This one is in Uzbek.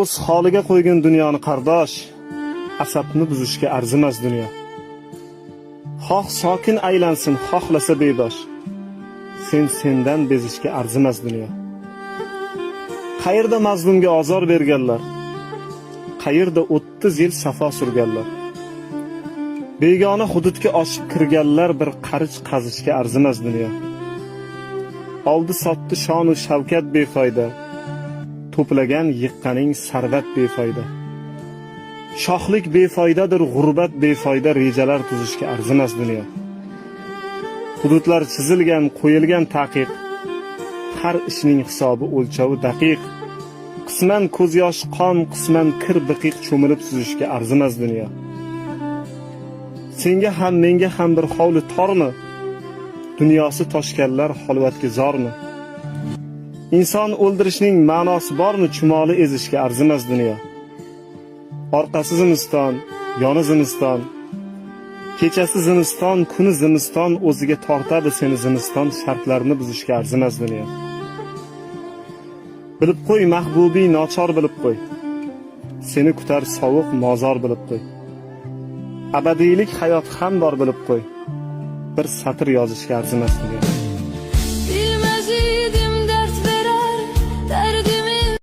O'z holiga qo'ygin dunyoni, qardosh, asabni buzishga arzimas dunyo. Xoh sokin aylansin, xohlasa bebosh. Sen sendan bezishga arzimas dunyo. Qayerda mazlumga ozor berganlar? Qayerda 30 yil safo surganlar? Begona hududga oshib kirganlar bir qarich qazishga arzimas dunyo. Oldi sotdi shonu shavkat befoyda. To'plagan yiqqaning sarvat befoyda. Shohlik befoydadir, g'urbat befoyda, rejalar tuzishga arzimas dunyo. Hududlar chizilgan, qo'yilgan taqiq. Har ishning hisobi, o'lchovi daqiq. Qisman ko'z yosh, qon, qisman kir biqiq cho'milib suzishga arzimas dunyo. Senga ham, menga ham bir hovli tormi? Dunyosi toshganlar xolvatga zormi? Inson o'ldirishning ma'nosi bormi? Chumoli ezishga arzimas dunyo. Orqasi zimiston, yoni zimiston. Kechasi zimiston, kuni zimiston, o'ziga tortadi seni zimiston, shartlarni buzishga arzimas dunyo. Bilib qo'y, mahbubiy nochor, bilib qo'y. Seni kutar sovuq mozor, bilib qo'y. Abadiylik hayot ham bor, bilib qo'y. Bir satr yozishga arzimas dunyo.